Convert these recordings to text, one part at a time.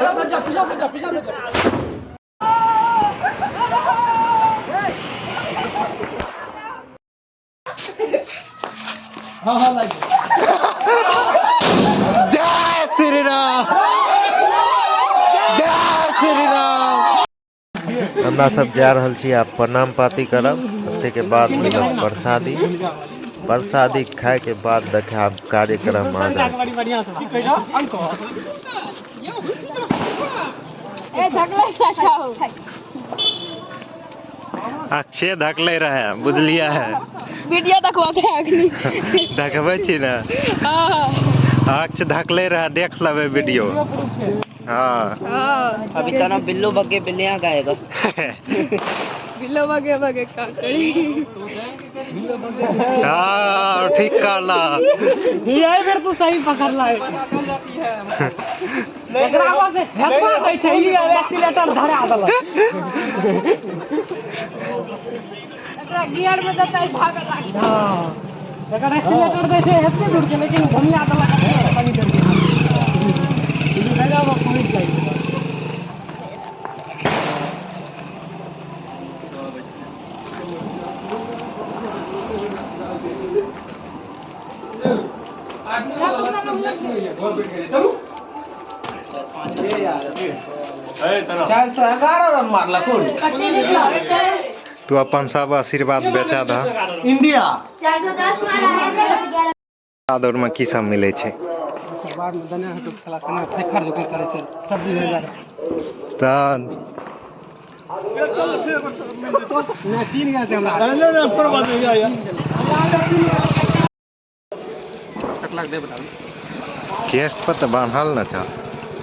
जय श्री राम, जय श्री राम। हमरा सब जा रहल छी आब प्रणाम पाती करब, ताहिके बाद मिलत प्रसादी। प्रसादी खायके बाद देखायब कार्यक्रम आगाँ। अच्छे धकले रहे बुझलियै है। वीडियो देखबा है अखनी। देखबै छी ने। हाँ। अक्ष धकले रहे, देख लेबै वीडियो। हाँ। हाँ। अभी तो ना बिल्लू बगे बिल्लियां गाएगा। बिल्लू बगे बगे काकड़ी। हाँ ठीक कहला। ये बेर तू सही पकड़ला है। एकरा बस हेपा दै छै, ई एक्सीलेटर धरा देलक। एकरा गियर में देतै भागऽ लागतै। हाँ, एकर एक्सीलेटर दै छै एते दूर के, लेकिन घुमिया देलक कनी देर के। जगह पर पहुँच जाइ छै। 411 रन मारला कोन? तू अपन सब आशीर्वाद बेचा दह। इंडिया 410 मारा। दौड़ में की सब मिले छै? बाद में दने हटो साला कना फेखर जकाँ करै छै सब्जी भंडार। तऽ ना चीन गेल छै हमरा। नहीं नहीं पर बात नहीं आया। केस पर तऽ बान्हल न छ।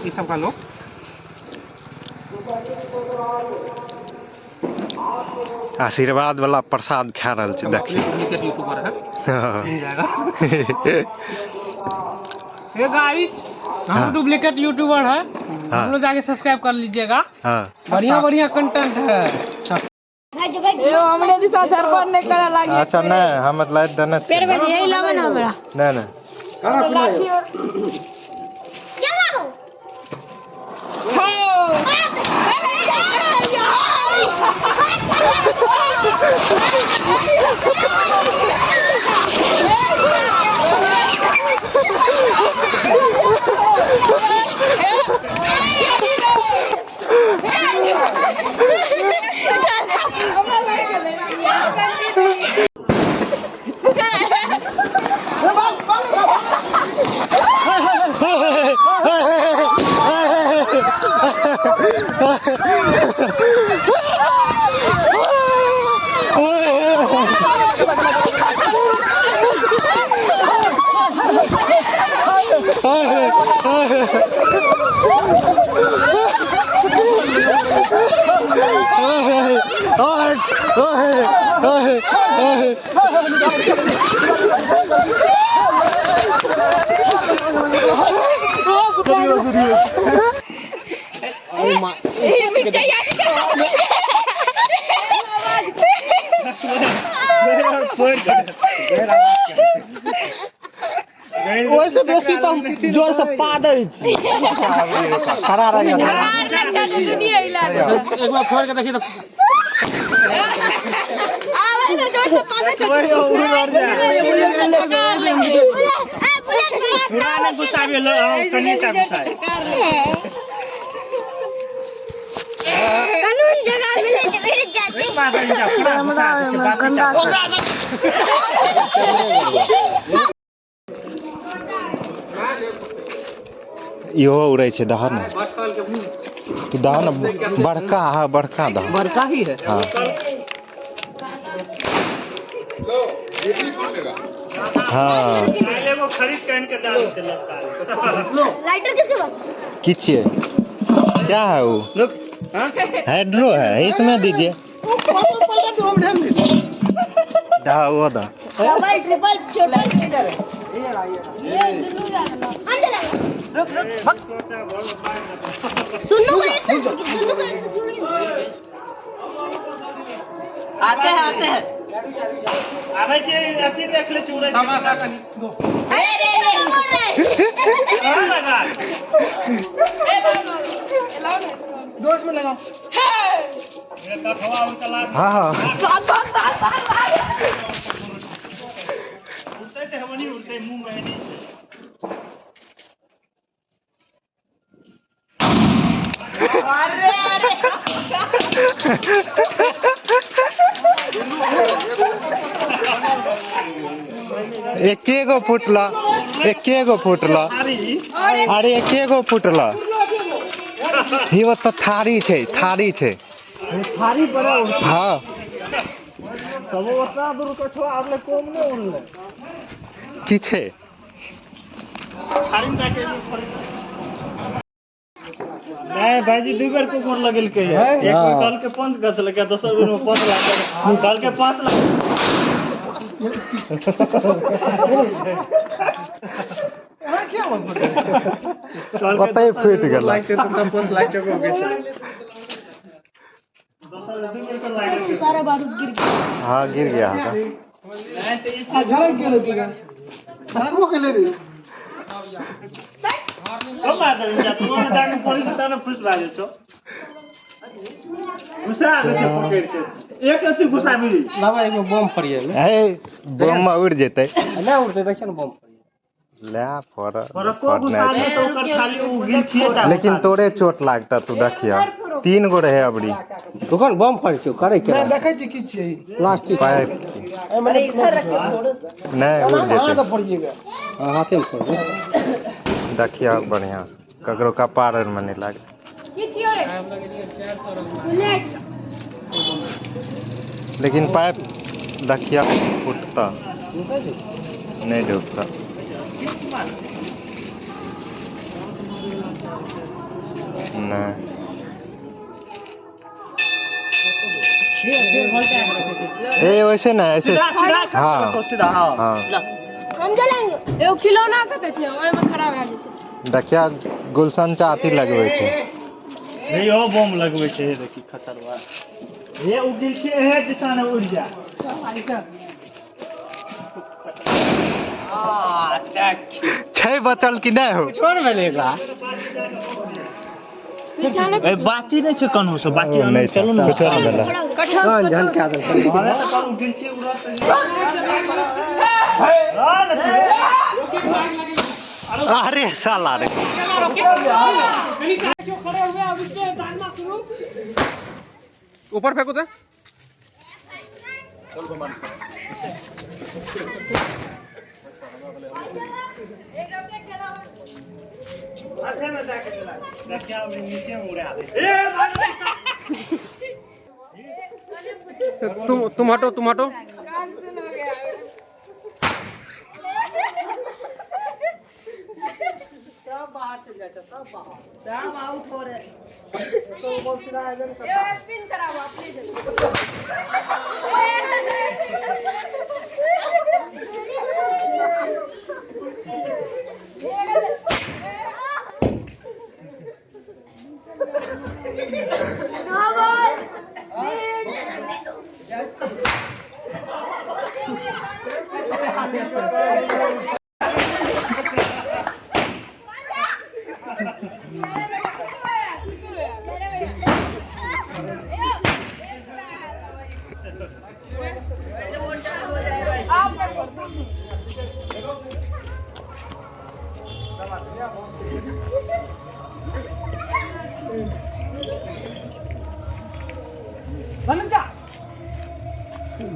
ई सब का लोग आशीर्वाद वाला प्रसाद खा रहल छै, देखियौ। डुप्लीकेट यूट्यूबर है। हाँ। मिल जाएगा। हे गाइस, हम हाँ। डुप्लीकेट यूट्यूबर है। हाँ। हम लोग जाके सब्सक्राइब कर लीजिएगा। हाँ। बढ़िया बढ़िया कंटेंट है। यो हमरे दिशा धरपड़ नहीं करे लागी। अच्छा नहीं, हम लाइट देने छियै। यही लेबै ना हमरा। नहीं नहीं। लाठी और ओहिसे बेसी तऽ हम जोर से पा दै छी। खड़ा रहियो। एक बार फोड़ के देखिए तो आवे ना जोर से पाना। कानून जगह मिले तो फिर जाते। इहो उड़ै छै। दह ने तू, दह ने बड़का। हाँ, बड़का दह। बड़का ही है। हाँ हाँ। लाइटर किसके पास? की छियै? क्या है वो? हाइड्रो है, इसमें दीजिए। दह, वो दह। डबल ट्रिपल छोटा ये दुनू जाना। हम चलाएंगे। दोनों को एक साथ, दोनों को एक साथ जोड़िए। आते हैं आते हैं। अरे रे रे, बोल रहे। दोस्त में लगाओ। हाँ हाँ एके गो फुटला, एके गो फुटला, अरे एके गो फुटला। ही ओतऽ थारी छै, थारी छै, थारी पर। हाँ तब ओतना दूर कछुआ आबले कम नहि उड़लै। की छै? नहीं भाईजी, दू बेर कुकुर लगेलकै है। एक बेर कहलकै 5 गछ लगे, दोसर बेर में 5 लाख कहलकै, 5 लाख। ओतहि फूटि गेल। दोसर दू बेर लागल। सारा बारूद गिर गया। हाँ, गिर गया होगा। झड़क गेलै की झड़कबो केलै रे? कम मार देलकै, जा तू ओने जाके पुलिस तब ने खुश भए जाइ छौ। घुसा दै छै पकड़ि के, एक रत्ती घुसा मिली। लाबा एगो बम फड़िए। हे, बम उड़ि जेतै। नहि उड़तै, देखियौ ने बम फड़िए। ले फोड़। फरको घुसा दे तऽ ओकर खाली ओ गिल छियै टा। लेकिन तोरे चोट लागता, तू देखिया, 3 गो रहे अबरी। दुकान बम फड़ै छै करे के नहि देखै छी की छियै, प्लास्टिक पाइप छै। अरे इधर रख के फोड़ो। नहि उड़ि जेतै। फड़िएगा, हां हाथे में फोड़बै। देखिया बढ़िया से, ककरो कपार आरमे नहि लागे। बुलेट। लेकिन पाइप देखिया फूटता नहि, डूबता नहि। ए वैसे ना, ऐसे। सीधा। हाँ। सीधा, हाँ। हाँ। हम जलाएंगे। एगो खिलौना कतऽ छै? ओहिमे खड़ा भए जेतै। देखिया, गुलशन चा अथी लगबै छै। हे यो, बम लगबै छै। हे देखी खचरवा, हे ओ गिल छै, एहे दिशा ने उड़ि जा। छै बचल कि नहि हो? छोड़ भेलै एकरा। पीछा नहि। ए, बाची नहि छै कन्हू से बाची। नहि छै। चलू ने। कुछो नहि भेलै। कटहल। झनका देलकै। अरे तऽ कहू गिल छै उड़त। हे हाँ ने। अरे साला रे। ऊपर फेंको तो। तुम हटो, तुम हटो। कान सुन हो गया। सब आउट हो रहे। एगो स्पिन कराबो अपने से।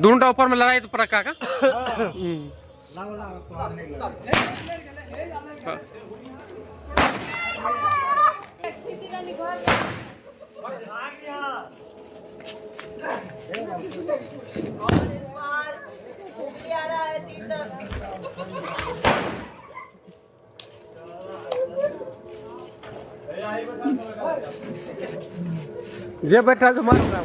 दोनों ऊपर में लड़ाई तो पड़का का। आ रहा है तीन तरफ। जे बैठा जो मार रहा।